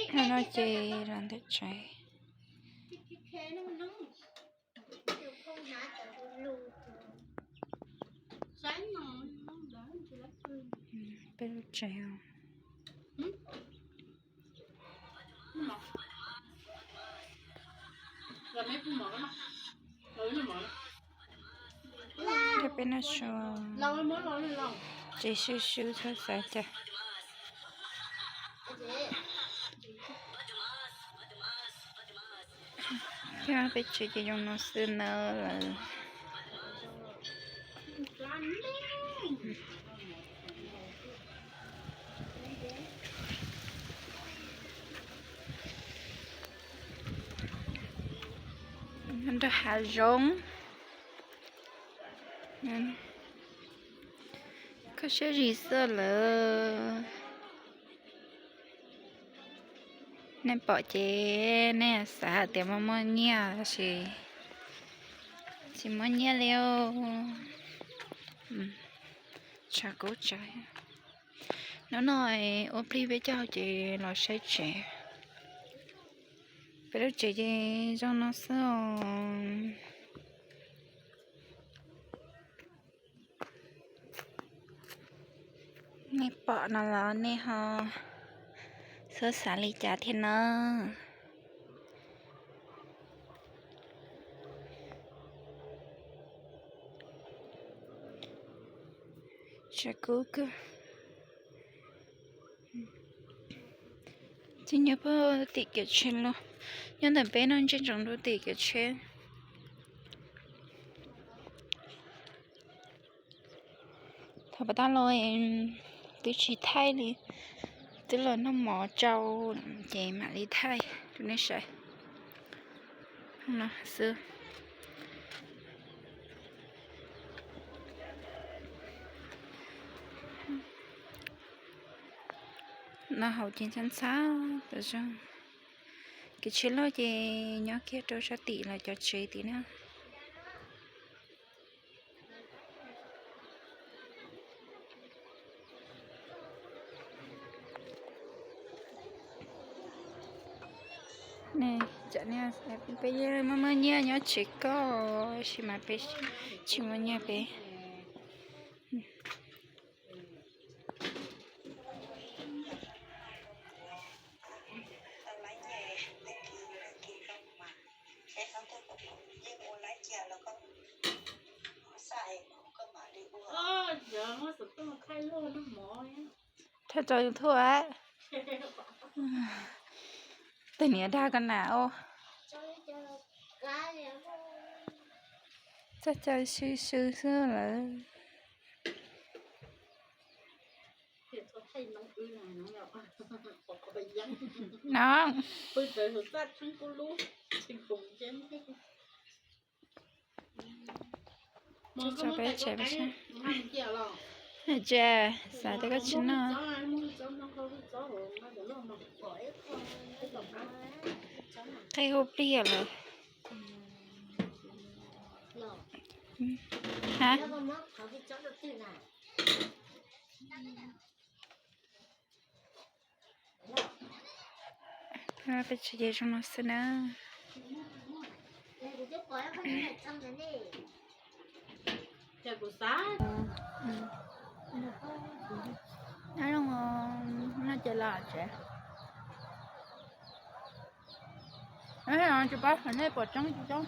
Hnub no ces los ntawm tsev. Peb lub tsev os. Peb noj su, tsev swb swb txhob xav cas. Thiab peb tsev ces zoo no xwb nawb lawm. Nrog hav zoov. Koj siab zis xwb lawm. Nej pom ces nej xav hais tias muaj muaj nyiaj tab sis tsis muaj nyiaj li os. Tshav kub tshav. Hnub no ua plig peb caug ces los saib tsev. Peb lub tsev ces zoo no xwb os. Nej pom no los nej ho xub xav li cas thiab na? Tshav kub kawg. Ces nyob puag tim kev tsheb los, nyob ntawm peb no ntsej ntsoov rau tim kev tsheb. Thaum pas tag los twb tsis thaij li, twb los noj mov tsau ces mam li thaij rau nej saib. Xwb. No hauv ces ntxhab ntxhab tas zog. Kev tsheb loj ces nyob kiag rau sab tim lawv cov tsev tim na. Peb yeej muaj muaj nyiaj nyob tsev koj, tab sis mas peb tsis muaj nyiaj peb. Thaij tso YouTube a. Tej niam dag koj na os. Txoj cai sw sw xwb lawm. No. Tso peb tsev peb sab. Tse, xav tias koj tsis noj. Qhib hub plig lawm. Ha. Peb tsev ces zoo no xwb na. Nyob zoo, no ces los tsev. Tsis paub nej pom tseeb tsis tseeb.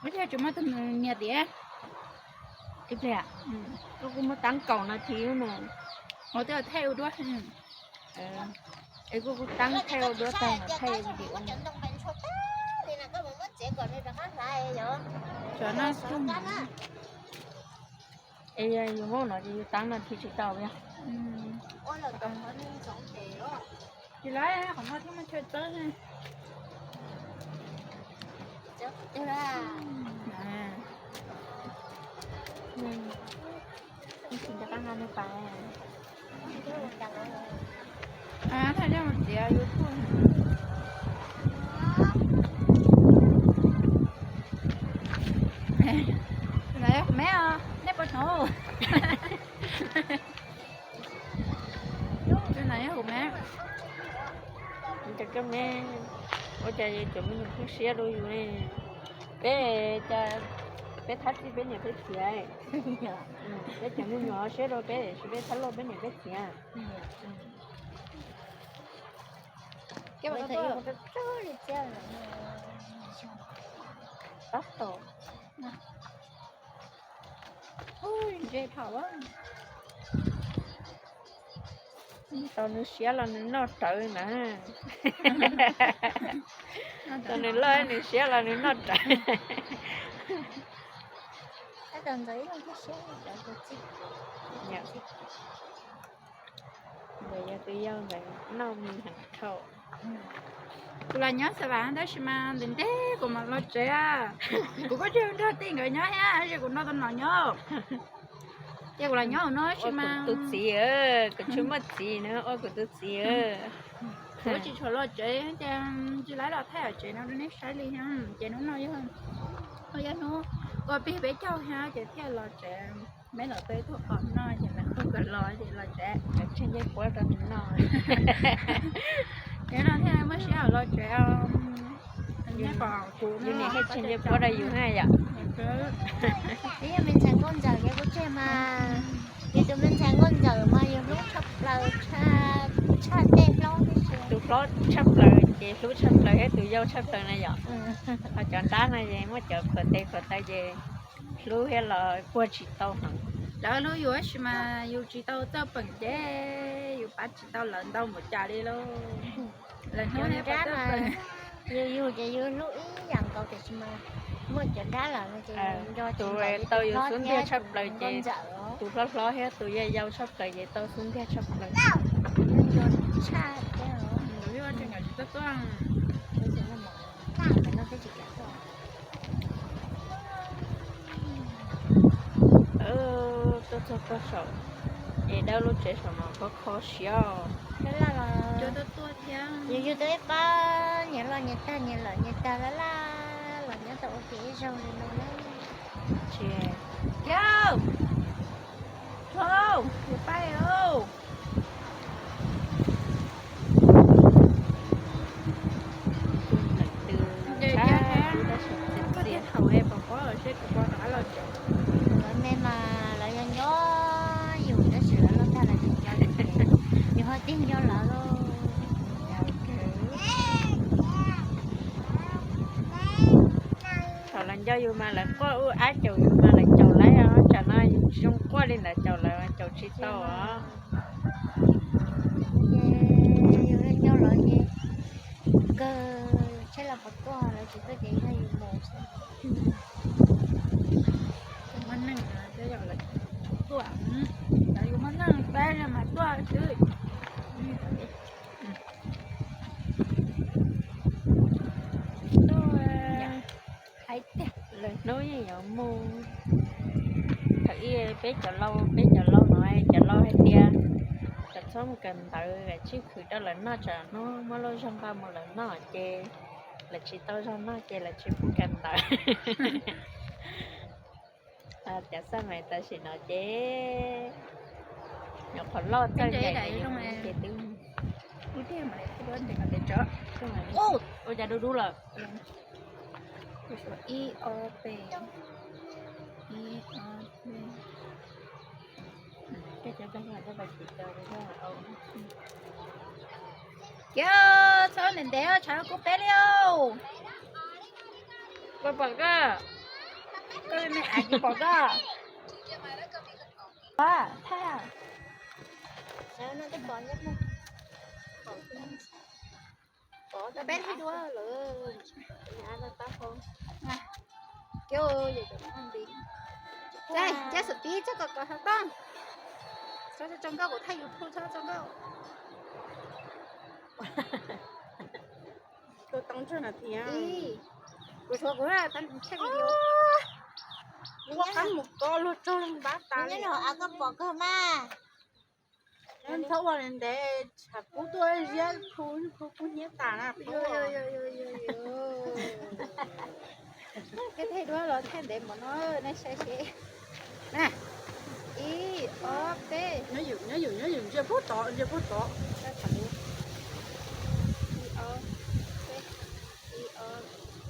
Ib pliag tsuas muaj tus niam tias, ib pliag, koj kuj muab tab kaum nas this no, ua twb thaij ua duab. Es kuj kuj tab thaij ua duab tag mas thaij video. Cov no, es yus muab no ces yus tab nas this tsis tau li. Tsis lawm, qhov no thiab muaj chaw txawb. Thaij coj mus txiav YouTube. Me, nej puas hnov? Cov me, ua cas cov me nyuam pheej siab rau yus ne? Peb, peb thab txij peb niam peb txiv, peb cov me nyuam siab rau peb, peb thab loj peb niam peb txiv. Tab tom ntse dhau, tau nws siab los nws noj rawv na. Tau nws loj nws siab los nws noj rawv. Ntawd yog tus yau ntawd noj mis heev dhau. Kuv los nyob Xav Vam tab sis mas ntev ntev kuv mam los tsev. Kuv kuj tsis nrog tij nkawd nyob thiab, tab sis kuv nrog tus nom nyob. Ces kuv los nyob hauv no tab sis mas tus txiv, kuv tsis muaj txiv na, ua kuv tus txiv. Kuv tsis tshua los tsev ces tsis laib los thaij tsev no rau nej saib li. Ces hnub no yog, yog hnub ua plig peb caug thiab ces thiaj los tsev. Meb los peb tuaj qhov no ces lawv hu kom los ces los tsev. Tseg ncej puab rau nws noj. Ces no thiaj muaj sij hawm los tsev. Yus niam thiaj tseg ncej puab rau yus na yom. Twb yog me ntxhais nkauj ntxawm ces kuj tseg mas, yus tus me ntxhais nkauj ntxawm mas yus hlub tshaj plaws, tshaj tej hlob. Tus hlob tshaj plaws ces hlub tshaj plaws thiab tus yau tshaj plaws na yom. Ho cov nrab no ces muab cov khuam tes khuam taw ces hlub thiab los puag tsis tau heev. Lawv hlub yus tab sis mas yus tsis tau txawj peem ces yus pab tsis tau lawv ntau npaum cas li lauj. Lawv hnub nrab mas yus yug ces yus hlub ib yam nkaus tiam sis mas muaj cov nrab lawm no ces tus tau yus xub ntiag tshaj plaws ces tus hlob hlob thiab tus yau yau tshaj plaws ces tau xub ntiag tshaj plaws. Tuaj txog tog saum es dawb lub tsev saum no kho kho siab. Yus yug tau ib pab nyias los nyias tag, nyias lawm nyias tag laj laj los nyob tau ua ke ib zaug li no na. Yau, yus pab os. Lawv me mas lawv nco nco yus tab sis lawv loj tag lawv tsis nco yus, yus ho tig nco lawv lauj. Thaum lawv nco yus mas lawv quaj ub ab caum yus mas lawv caum lawv os, tsam no yus tsis zoo quaj li ntawd caum lawv caum tsis tau os. Ces yus nco lawv ces kawg saib lawv puas tuaj, lawv tsis tuaj ces yog yus mus xwb. Muaj neeg, yus muaj neeg peb mas tuaj xwb. Hais tias lwm hnub yeej yuav mus. Thaum ub peb cov laus, peb cov laus no, cov laus hais tias kom txhob mus kawm ntawv, tsib khwv rau lawv noj, tsam hnub muab lub zog nqa mus lawv noj ces lawv tsis tau zog noj ces lawv tsis pub kawm ntawv. Cov xaj mais tam sim no ces nyuam qhuav loj txawj ncaim ces twb ua cas dub dub lawm. Ib ob peb, ib ob peb. Kiag, txhob ntev ntev tshav kub peb li os. Koj pom koj, koj me me ais tsis pom koj. Thaj, peb thaij duab lawm. Cab xum tib txoj kom kom xov tooj. Txhob tso nkauj, kuv thaij YouTube txhob tso nkauj. Tua tau ntsawg na thiab. Kuv suav kuv thaij video. Ua qab mus ko luag tsaug npab tas li. Koj pom kawg mas. Txhob ua li ntev, tshav kub tuaj ziab khu khu kub hnyiab tas na. Koj thaij duab los thaij ntev npaum no nej saib seb. Na, ib, ob, peb. Nyob yus, nyob yus, nyob yus ntsia puag tod, ntsia puag tod. Ib, ob, peb, ib, ob,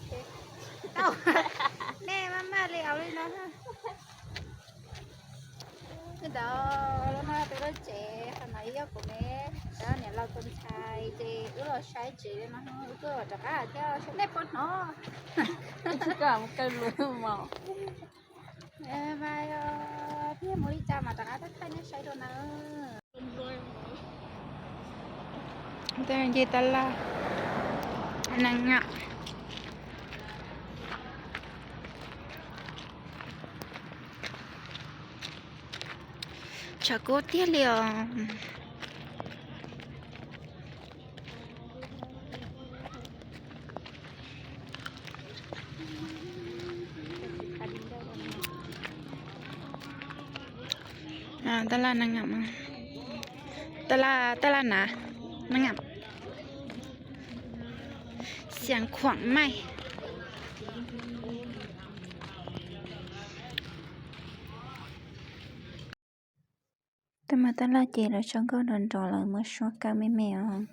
peb. Tau. Nej maj maj li aus li no. Ntawd lub no peb lub tsev, qhov no ib yog kuv me, cov niam laus tus ntxhais ces wb los saib tsev li no, wb kuj rov qab thiab nej puas hnov. Tsis kam mus kaw lus mos. Mas thiaj mus li cas mas rov qab thaij nej saib dua na. Nce tab laj nees ngas. Tshav kub tiag li os. Tab laj nees ngas, tab laj, tab laj na, nees ngas, xiang khuam maij. Tab mas tab laj ces lawv tso nkauj nrov nrov lawv muab suab kaw me me os.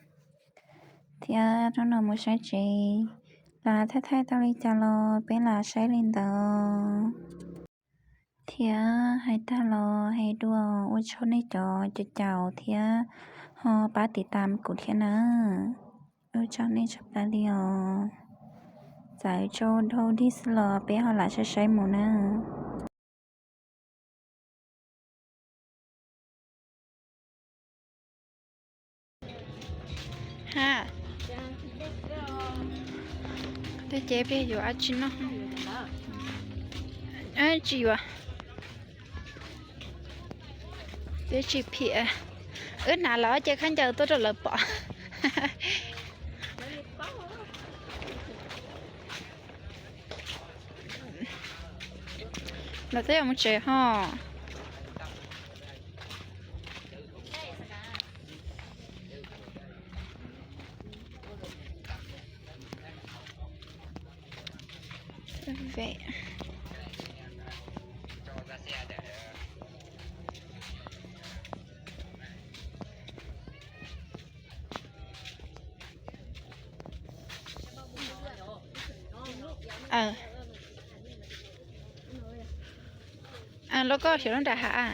Thiab hnub no mus saib tsev, lam thaij thaij tau li cas los peb lam saib li ntawd. Thiab hais tag los hais dua, ua tsaug nej cov caum caum thiab ho pab tiv tam kuv thiab na. Ua tsaug nej tshaj plaws li os. Txawm tsaus dhau dig xwb los peb ho lam saib saib mus na. Ha, tej ces peb yuav dab tsi noj? Tsis yuav. Twb tsis phim, wb hnav lawv ob ce khaub ncaws tuaj rau lawv pom. Lawv twb yuav mus tsev ho. Lub koj xyov lub nram hav.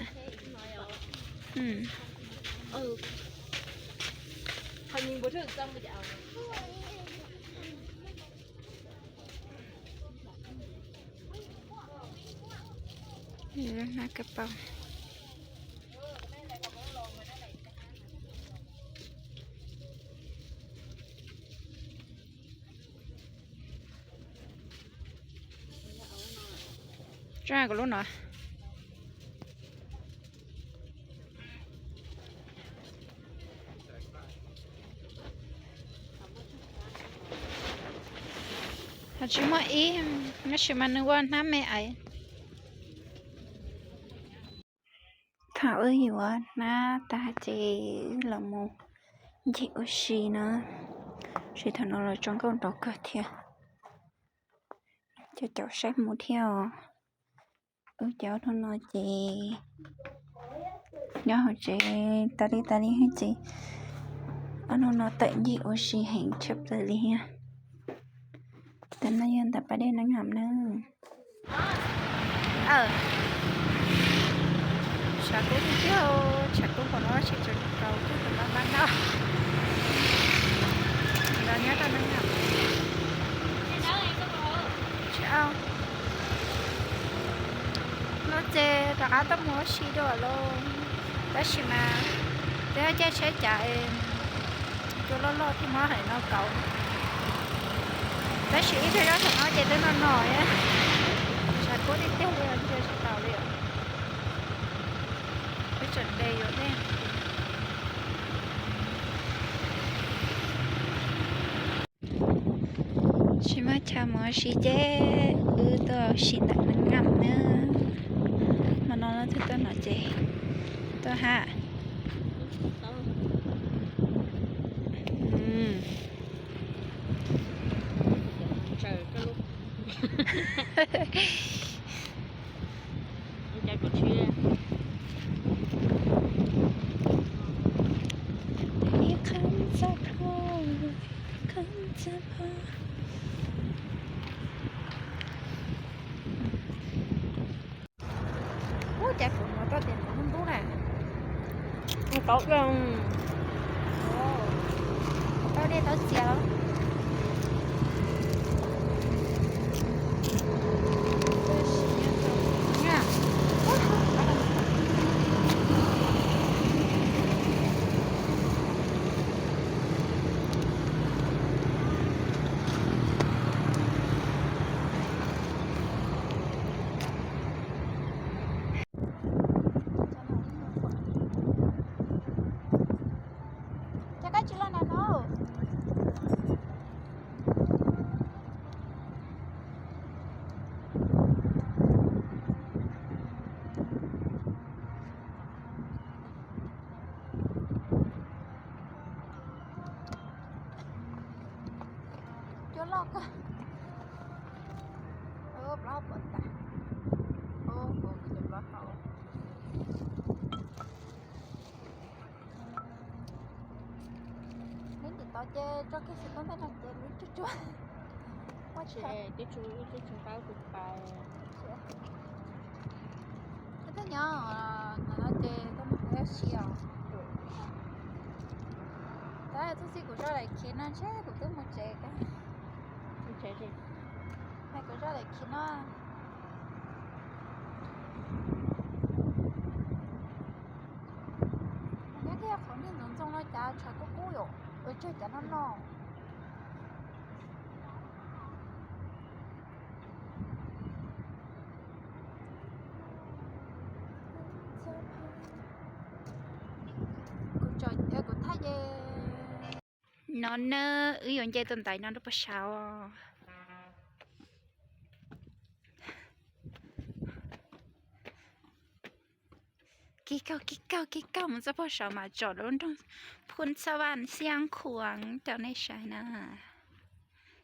Tso kuv lub no. Ho tsis muaj ib, tab sis mas nws ua hnab me ais. Thaum wb yuav hnab tas ces wb los mus ncig ua si na, seb thaum no los tso nkauj nrov kawg thiab. Cov caum saib mus thiab os. Wb cov hnub no ces nyob hauv tsev tas li tas li ces ob hnub no tawm ncig ua si heev tshaj plaws li thiab. Tam no yog ntawm pas dej Nab Ngam na. Tshav kub tiag tiag, tshav kub npaum no tsis tau tau twb tus no npab noj. Los nyob rau Nab Ngam. Tsis au. No ces rov qab tuaj mus ua si dua lauj. Tab sis mas twb caij tsheb cav es cua loj loj thiaj muab hais no kauv. Tab sis ib tug zaub thaum no ces twb no no, tshav kub tiag tiag li, ntsia tsis taus li. Wb tseem de yuav dej. Tsis muaj chaw mus ua si ces wb tuaj ua si ntawm Nab Ngam na. Hmo no leej twg tuaj no ces tuaj hab. Cas kuv hnov tau tias nws ntub ntub na. Tau, tau dej tau txias los. Ces koj tsis los nram no. Cua loj kawg. Plaub pom tas. Cov plaub hau. Neb nim tod ces tso kiag xim tub ntej no ces lub tsuag tsuag. Ua tsis tsuag tsuag pab kuv pais. Koj twb nyob no ces koj mus kuv si os. Tab txhob txib kuv zoj daim khiv no ntshe kuv twb mus tsev. Mus tsev tsev. Hais kuv zoj daim khiv no. Nyob kiag qhov niag ntxoov ntxoo no cas tshav kub kub yom, ua tsawg cas noj noj. Kuv tsom, kuv thaj ye. No na, wb yuav nce tus ntaiv no rau puag saud. Kig kauj kig kauj kig kauj mus txog puag saud mas tsom lub nroog Phun Txha Vaj Xiav Khuam rau nej saib na.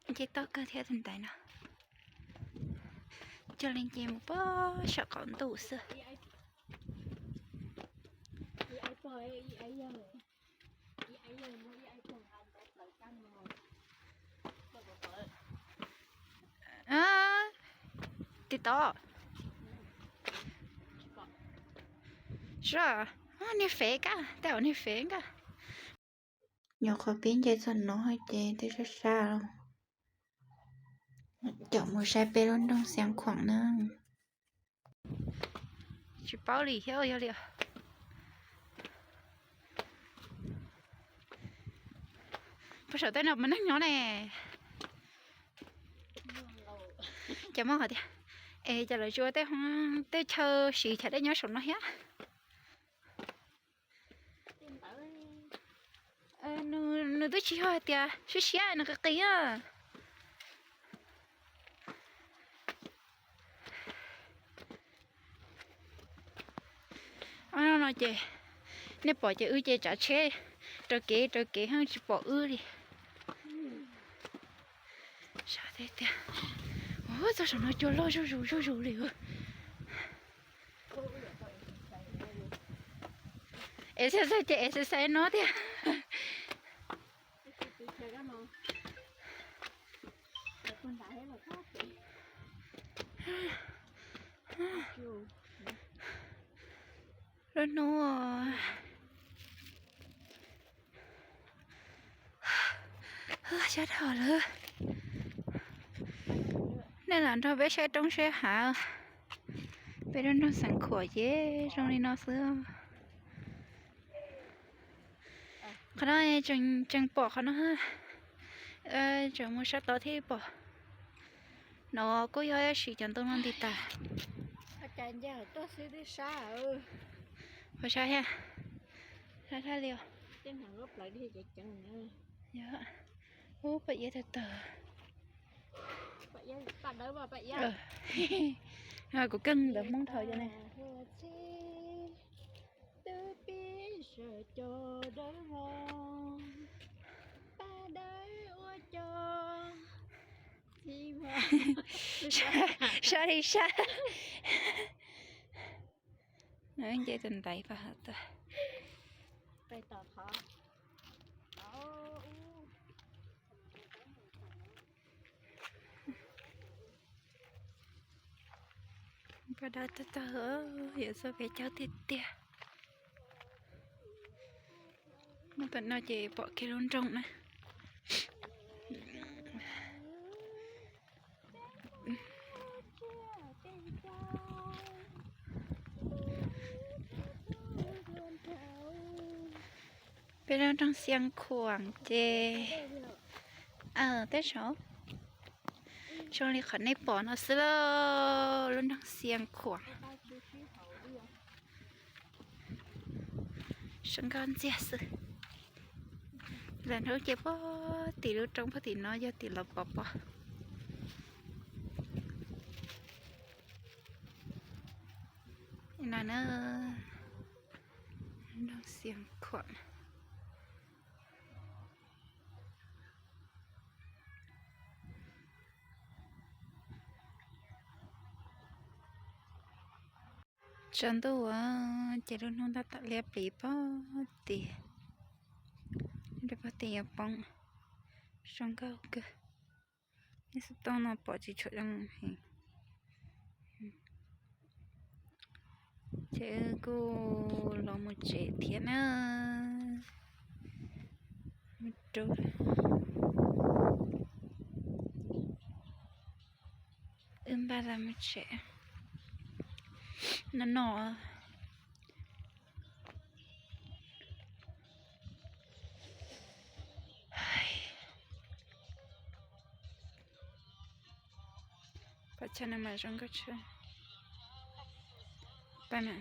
Nce tau kawg thiab tus ntaiv no. Cog li nce mus puag saum qaum ntuj xwb. Tim tod. Sub, niag fev kab, tej zaum niag fev kab. Nyuam qhuav pib nce txog no ces twb sab sab lawm. Caum mus saib peb lub nroog Xiav Khuam na. Tsis paub li thiab yog li. Puag saum tej no puas neeg nyob ne? Ces muaj qhov tias, es cas lawv tsis ua tej, tej chaw siv chav dej nyob saum no thiab. Nws twb tsis yog hais tias siab siab, nws qis qis na. Ob no ces nej pom ces wb ces tsav tsheb raws kev raws kev, tsis pom wb li. Sab tiag tiag. Txog saum no cua loj zuj zus zuj zus li. Exercise ces exercise no tiag. Lub hnub sab dhau lawm. Nej lam nrog peb saib roob saib hav. Peb lub nroog Xeev Khuam ces zoo li no xwb. Qhov no tseem pom qhov no, tseem mus sab tod thiaj pom. No kuj yog ib sim cov ntu no nti tas. Pom sab thiab, sab thiaj li os. Yog, ub, paj iab tawg tawg. Kuv keej ntawv Hmoob dhau cov ne. Sab li sab. Nce tus ntaiv pas hauv tuaj. Paj dab tag tag, yuav txog peb caug tiag tiag. Nyob tom no ces pom kiag lub nroog na. Peb lub nroog Xia Khuam ces, tej zaum zoo li qhov nej pom no xwb lauj, lub nroog Xia Khuam. Zoo nkauj ntxiag xwb. Lawv hnub ces puag tim lub roob puag tim no yog tim los pov pob. No na, nroog Xia Khuam. Tsaus ntuj ces lub hnub tab tom liab pliv puag tim, puag tim yuav poob. Zoo nkauj kawg. Ib xov tooj no pom tsis tshua zoo heev. Ces wb kuj los mus tsev thiab na. Wb npaj los mus tsev no no. Pom chaw no mas zoo nkauj tshaj. Pab na.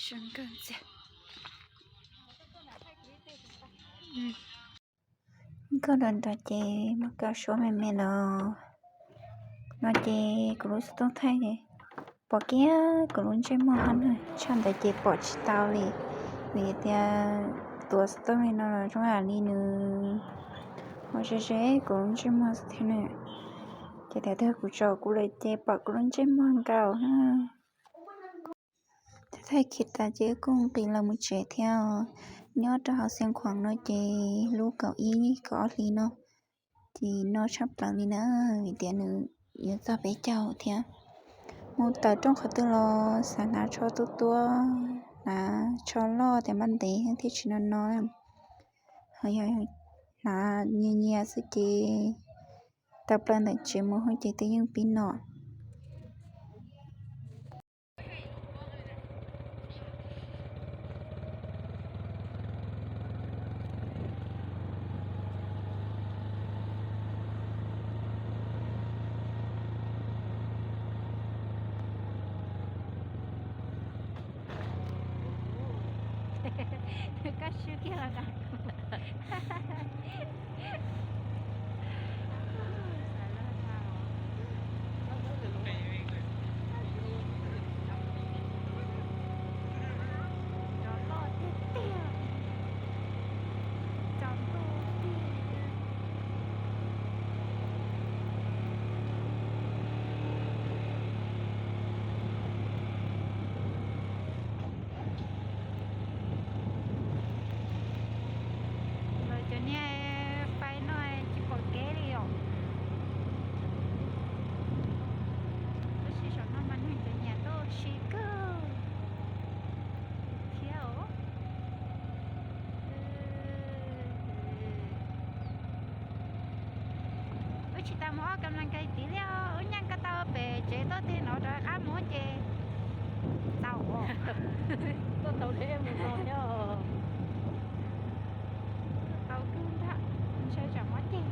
Zoo nkauj ntxiag. Nkauj nrov nrov ces muab kaw suab me me los. No ces kuv lub xov tooj thaij pom kiag kuv lub ntsej muag hab na, tshaj ntawd ces pom tsis tau li, vim tias tuav xov tooj li no los zoo li nws ho ze ze kuv lub ntsej muag xwb thiab na. Ces thaum twg kuv tsom kuv lawm ces pom kuv lub ntsej muag nkaus na. Thaij khiav tas ces wb kuj nqis los mus tsev thiab os. Nyob rau hauv Xeev Khuam no ces lub kaum ib kaum ob hli no ces no tshaj plaws li na, vim tias nws yuav txog peb caug thiab. Mus tawm rooj qhov twg los xav hnav tsho tuab tuab, hnav tsho loj tias npaj ntev thiaj tsis no no. Ho yog hnav nyias nyias xwb ces tawm plaws ntawm tsev mus ces twb yeej pib no. Koj swb kiag los nrog kuv. Cov loj tiag tiag. Cov ntuj tiag. Lawv cov niag fais no tsis pom kev li os. Tab sis saum no mas neeg cov nyiam tuaj ua si kawg thiab os. Wb tsis tas mus ob kam las kais tid li os, wb nyeem ko taw pem tsev tuaj txog no rov qab mus ces tau os. Tuaj tau deb mus no thiab os. Tau kawg ntag, ntshe tsam muab ceg.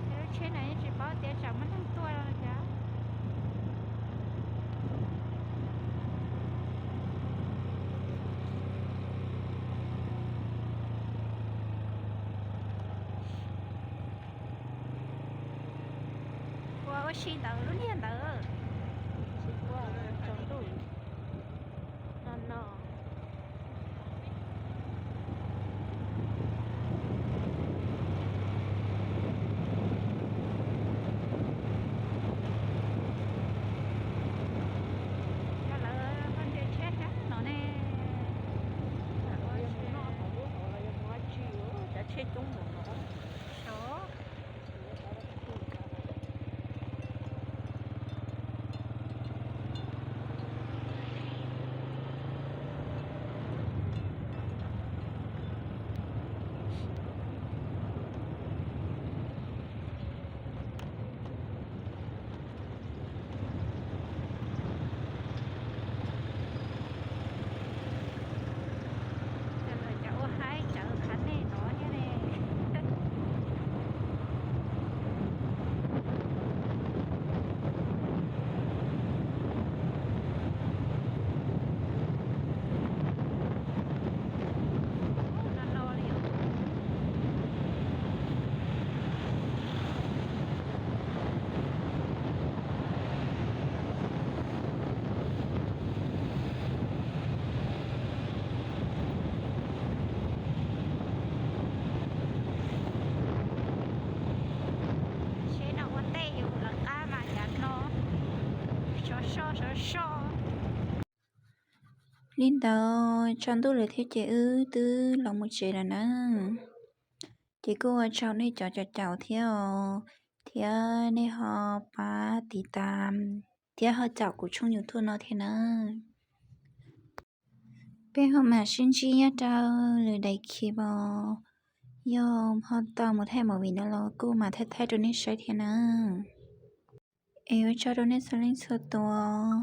Lub tsheb no yeej tsis paub tias tsam muaj neeg tuaj li thiab. Ua ua si ntawd lub niag ntawd, tsaus ntuj no no. Cov lawv nres tsheb thiab no ne. Cov ua haib cov qhab nej no thiab ne. Seb no ua ntej yus lawv qab mas yav no sov soj sov soj. Li ntawd tsaus ntuj lawm thiab ces wb twb los mus tsev lawm na. Ces kuj ua tsaug nej cov caum caum thiab os, thiab nej ho pab tiv tam thiab ho caum kuv tshooj YouTube no thiab na. Peb ho mam sib ntsib nyob rau lwm daim clip os. Yog ho tau mus thaij movie no los kuj mam thaij thaij rau nej saib thiab na. Es ua tsaug rau nej txhua leej txhua tus.